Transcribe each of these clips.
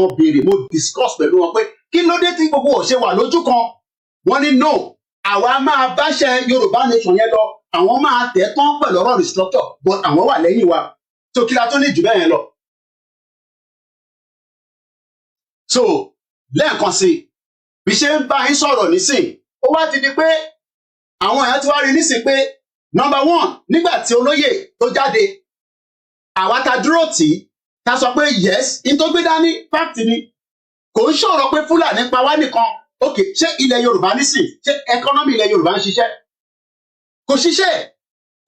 wọn béèrè, mo discuss pẹ̀lú wọn pé kí ló dé tí gbogbo ò ṣe wà lójú kan. Wọ́n ní no, àwa máa báṣẹ Yorùbá nation yẹn lọ, àwọn máa tẹ̀ tán pẹ̀lú ọ̀rọ̀ restructure, but àwọn wà lẹ́yìn wa. So kí la tó ní jù bẹ́ẹ̀ yẹn lọ? So lẹ́ẹ̀kan sí i, bí ṣe ń bá yín sọ̀rọ̀ nísìn, ó wá ti di pé àwọn èèyàn ti wá rí nísìn pé number one, nígbà tí olóyè tó jáde, àwa ta dúró tì í, ta sọ pé yes, in tó gbé dání fact ni. Kò ń ṣọ̀rọ̀ pé Fúlàní pa wá nìkan. Ok, ṣé ilẹ̀ Yorùbá nísìn, ṣé economy ilẹ̀ Yorùbá ń ṣiṣẹ́? Kò ṣiṣẹ́.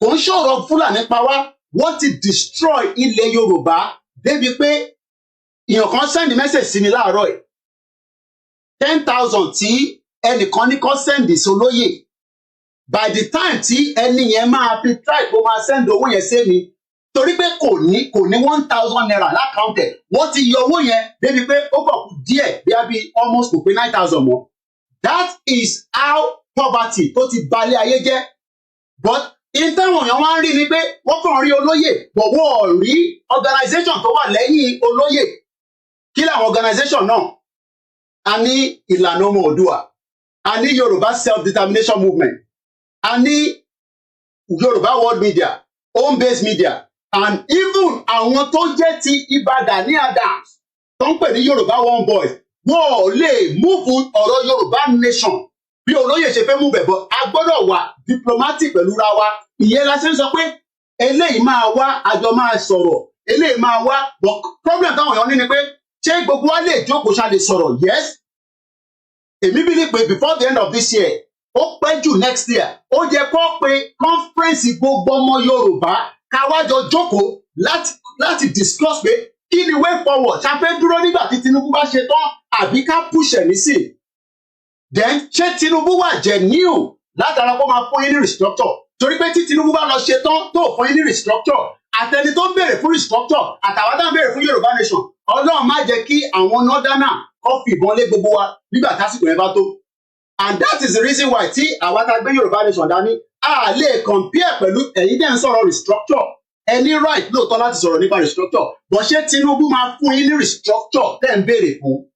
Kò ń ṣọ̀rọ̀ Fúlàní pa wá, wọ́n ti destroy ilẹ̀ Yorùbá débi pé èèyàn kan send message sí mi láàárọ̀ yìí, 10,000 tí ẹnìkan ní kó send sólóyè. By the time tí ẹni yẹn máa fi try kó máa send owó yẹn sí mi, torí pé kò ní ₦1,000 l'account ẹ̀, wọ́n ti yọ owó yẹn débi pé ó kàn kù díẹ̀ bí i bí almost kò pé 9,000 mọ́. That is how poverty tó ti balẹ̀ ayé jẹ́. But in táwọn èèyàn wá ń rí ni pé wọ́n kàn rí olóyè, but wọ́n ò rí organisation tó wà lẹ́yìn olóyè. Kí làwọn organisation náà? A ní Ìlànà Ọmọ Oòduà, a ní Yorùbá Self Determination Movement, a ní Yorùbá World Media, Home Base Media, and even àwọn tó jẹ́ ti Ìbà Gani Adams tó ń pè ní Yorùbá One Boys. Wọn ò lè move ọ̀rọ̀ Yorùbá nation bí olóyè ṣe fẹ́ mú bẹ̀ bọ̀. A gbọ́dọ̀ wà diplomatic pẹ̀lú ra wa. Ìyẹn la ṣe ń sọ pé eléyìí máa wá, àjọ máa sọ̀rọ̀, eléyìí máa wá. But problem táwọn èèyàn ní ni pé ṣé gbogbo wa lè jókòó, ṣá lè sọ̀rọ̀? Yes, èmi bí ní pé before the end of this year, ó pẹ́ jù next year, ó yẹ kó pe conference gbogbo ọmọ Yorùbá, ká wá jọ jókòó láti discuss pé kí ni way forward. Ṣá fẹ́ dúró nígbà tí Tinubu bá ṣe tán, àbí ká push ẹ̀ nísìn? Then ṣé Tinubu wà genuine látara kó máa fún yín ní restructure? Torí pé tí Tinubu bá lọ ṣe tán tó fún yín ní restructure, àtẹni tó ń béèrè fún restructure, àtàwọn tó ń béèrè fún Yorùbá nation, Ọlọ́run má jẹ́ kí àwọn northerner kó fi ìbọn lé gbogbo wa nígbà tásìkò yẹn bá tó. And that is the reason why tí àwa tá gbé Yorùbá nation dání, a lè compare pẹ̀lú ẹ̀yin dẹ̀ ń sọ̀rọ̀ restructure. Ẹ ní right lóòótọ́ láti sọ̀rọ̀ nípa restructure, but ṣé Tinubu máa fún yín ní restructure tẹ́ ń béèrè fún?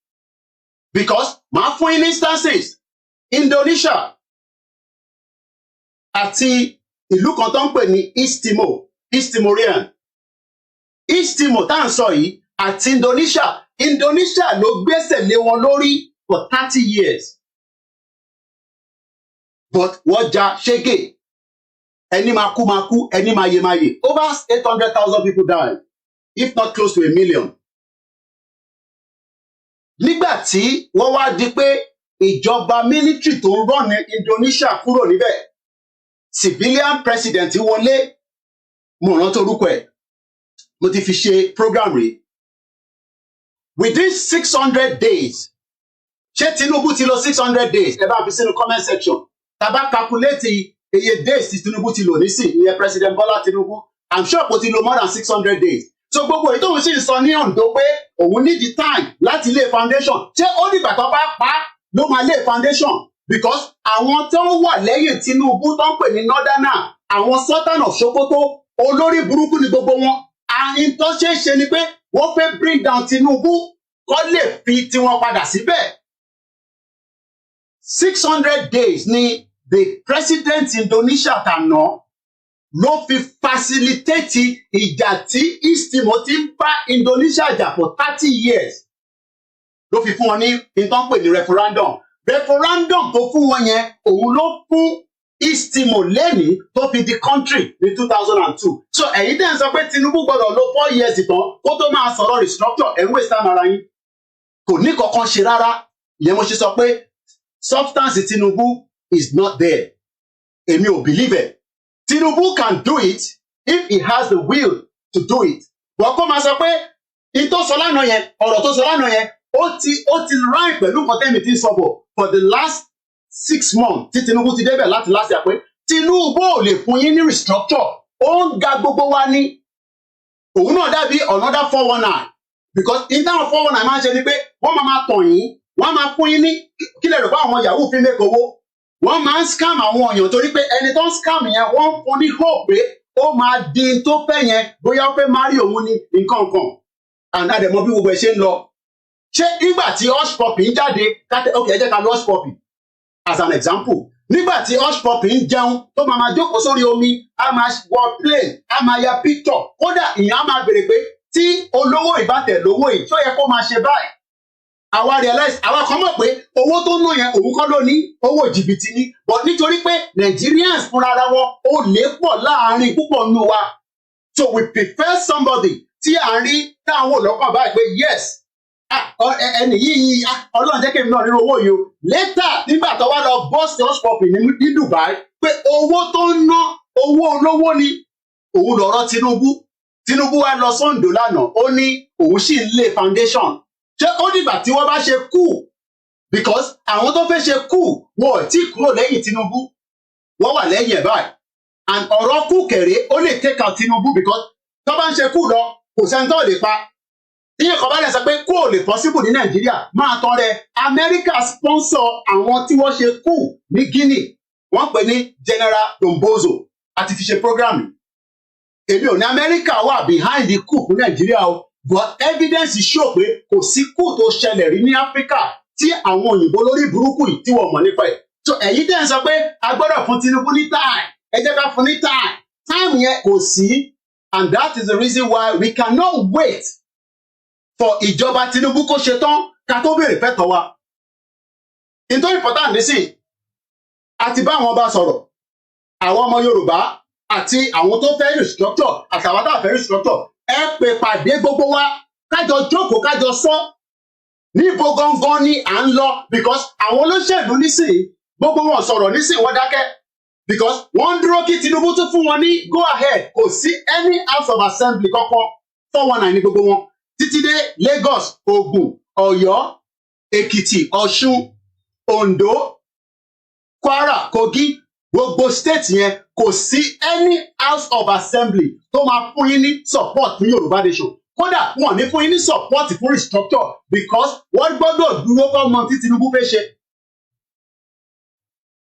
Because màá fún yín ní instances, Indonesia àti ìlú kan tó ń pè ní East Timor, East Timorian, East Timor tá à ń sọ yìí àti Indonesia. Indonesia ló gbẹ́sẹ̀ lé wọn lórí for 30 years, but wọ́n ja ṣégè, ẹni máa kú máa kú, ẹni máa yè máa yè. Over 800,000 people died, if not close to a million. Nígbà tí wọ́n wá di pé ìjọba military tó ń run ní Indonesia kúrò níbẹ̀, civilian president wọlé. Mo rántí orúkọ ẹ̀, mo ti fi ṣe program rí. Within 600 days, ṣé Tinubu ti lò 600 days? Ẹ bá fi sínú comment section. Tá bá calculate iye days tí Tinubu ti lò nísìn, ìyẹn President Bola Tinubu, I'm sure kò ti lò more than 600 days. So gbogbo èyí tóun sì ń sọ ní Ondo pé òun need the time láti lay foundation, ṣé ó dìgbà tó bá pa á ló máa lay foundation? Because àwọn tó wà lẹ́yìn Tinubu tó ń pè ní northerner, àwọn Sultan of Sokoto, olórí burúkú ni gbogbo wọn. Àyìn tó ṣeé ṣe ni pé wọ́n fẹ́ bring down Tinubu kó lè fi tiwọn padà síbẹ̀. 600 days ni the president Indonesia tàná ló fi facilitate ìjà tí East Timor ti ń bá Indonesia jà for 30 years, ló fi fún wọn ní nǹkan pè ní referendum. Referendum tó fún wọn yẹn, òun ló fún East Timor lẹ́nìí tó fi di country ní 2002. So ẹ̀yin dẹ̀ ń sọ pé Tinubu gbọ́dọ̀ lo 4 years tán kó tó máa sọ̀rọ̀ restructure, ẹ̀ ń waste time ara yín. Kò ní kankan ṣe rárá. Ìyẹn mo ṣe sọ pé substance Tinubu is not there. Èmi ò believe it. Tinubu can do it if he has the will to do it, but kó máa sọ pé in tó sọ lánàá yẹn, ọ̀rọ̀ tó sọ lánàá yẹn, ó ti rhyme pẹ̀lú nǹkan tẹ́mi ti ń sọ bọ̀ for the last 6 months tí Tinubu ti débẹ̀ láti last year, pé Tinubu ò lè fún yín ní restructure, ó ń ga gbogbo wa ní. Òun náà dàbí another 419, because in táwọn 419 máa ń ṣe ni pé wọ́n máa máa tàn yín, wọ́n máa fún yín ní kí lè rò pé àwọn yahoo fi make owó. Wọ́n máa ń scam àwọn èèyàn, torí pé ẹni tó ń scam yẹn, wọ́n ń fún ní hope pé ó máa di n tó fẹ́ yẹn, bóyá ó fẹ́ marry òun ní nǹkan kan, and a dẹ̀ mọ̀ bí gbogbo ẹ̀ ṣe ń lọ. Ṣé nígbà tí Hushpuppi ń jáde kátẹ, ok, ẹ jẹ́ ká lọ Hushpuppi as an example. Nígbà tí Hushpuppi ń jẹun, tó máa máa jókòó sórí omi, á máa wọ plane, á máa ya picture, kódà ìyẹn á máa béèrè pé tí olówó ìbátẹ̀ lówó yìí tó yẹ kó máa ṣe báyìí. Àwa realize, àwa kan mọ̀ pé owó tó ná yẹn, òun kọ́ ló ní, owó jìbìtì ni, but nítorí pé Nigerians fúnra ara wọn, ó lè pọ̀ láàárín púpọ̀ nínú wa, so we prefer somebody tí à ń rí táwọn wò lọ́kàn báyìí pé yes, ah, ẹni yìí, ah, Ọlọ́run jẹ́ kí èmi náà nínú owó yìí o. Later, nígbà tó wá lọ bọ́ọ̀sì Hushpuppi ní Dubai pé owó tó ń ná, owó olówó ni, òun lọ̀rọ̀ Tinubu. Tinubu wá lọ sọ́ǹdò lánàá, ó ní òun sì ń lé foundation. Ṣé ó dìgbà tí wọ́n bá ṣe coup? Because àwọn tó fẹ́ ṣe coup, wọn ò tí kúrò lẹ́yìn Tinubu, wọ́n wà lẹ́yìn ẹ̀ báyìí. And ọ̀rọ̀ coup kẹ̀rẹ́, ó lè take out Tinubu, because tó bá ń ṣe coup lọ, kò sẹ́ni tó lè pa. Tíyẹn kan bá lè sọ pé coup ò lè possible ní Nàìjíríà, máa tán rẹ. Amẹ́ríkà sponsor àwọn tí wọ́n ṣe coup ní Guinea, wọ́n pè ní General Dombozo, àti fi ṣe program. Èmi ò ní Amẹ́ríkà wà behind the coup fún Nàìjíríà o, but evidence show pé kò sí coup tó ṣẹlẹ̀ rí ní Áfíríkà tí àwọn òyìnbó lórí burúkú yìí tí wọ́n mọ̀ nípa ẹ̀. So ẹ̀yin tẹ́ ń sọ pé a gbọ́dọ̀ fún Tinubu ní time, ẹ jẹ́ ká fún ní time, time yẹn kò sí. And that is the reason why we cannot wait for ìjọba Tinubu kó ṣe tán ká tó béèrè fẹ́tọ̀ wa. Nítorí important nísìn, àti bá àwọn ọba sọ̀rọ̀, àwọn ọmọ Yorùbá àti àwọn tó fẹ́ restructure àtàwọn tá a fẹ́ restructure, ẹ pè pàdé gbogbo wa, kájọ jókòó, kájọ sọ níbo gangan ni à ń lọ, because àwọn olóṣèlú nísìnyí, gbogbo wọn sọ̀rọ̀ nísìnyí, wọ́n dákẹ́ because wọ́n ń dúró kí Tinubu tún fún wọn ní go ahead. Kò sí any House of Assembly kankan, 419 ní gbogbo wọn, títí dé Lagos, Ògùn, Ọ̀yọ́, Èkìtì, Ọ̀ṣun, Oǹdó, Kwara, Kogi, gbogbo state yẹn, kò sí any House of Assembly tó máa fún yín ní support fún Yorùbá nation. Kódà wọn ò ní fún yín ní support fún restructure, because wọ́n gbọ́dọ̀ dúró kọ́ mọ tí Tinubu fẹ́ ṣe.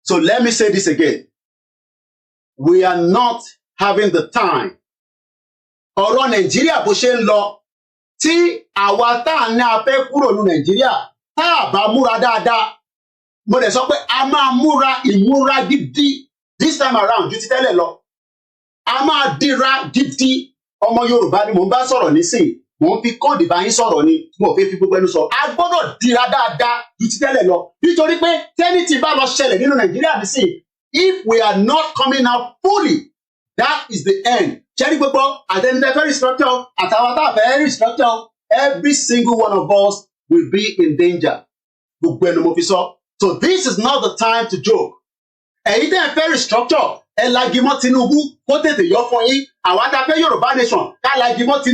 So let me say this again: we are not having the time. Ọ̀rọ̀ Nàìjíríà bó ṣe ń lọ, tí àwa tá à ní a fẹ́ kúrò ní Nàìjíríà, tá a bá múra dáadáa, mo dẹ̀ sọ pé a máa múra ìmúra gidi this time around ju ti tẹ́lẹ̀ lọ. A máa dira gidi. Ọmọ Yorùbá ni mò ń bá sọ̀rọ̀ nísìnyí, mò ń fi code bá yín sọ̀rọ̀ ni, mo ò fẹ́ fi gbogbo ẹnu sọ. A gbọ́dọ̀ dira dáadáa ju ti tẹ́lẹ̀ lọ, nítorí pé tẹ́nìtì bá lọ ṣẹlẹ̀ nínú Nàìjíríà nísìnyí, if we are not coming out fully, that is the end. Ṣẹ́rí gbogbo àtẹnudẹ fẹ́ restructure àtàwọn tá a fẹ́ restructure, every single one of us will be in danger. Gbogbo ẹnu mo fi sọ. So this is not the time to joke. Ẹ̀yin tẹ́ ẹ fẹ́ restructure, ẹ lagi mọ́ Tinubu kó tètè yọ fún yín. Àwa tá a fẹ́ Yorùbá nation, ká lagi mọ́ Tinubu.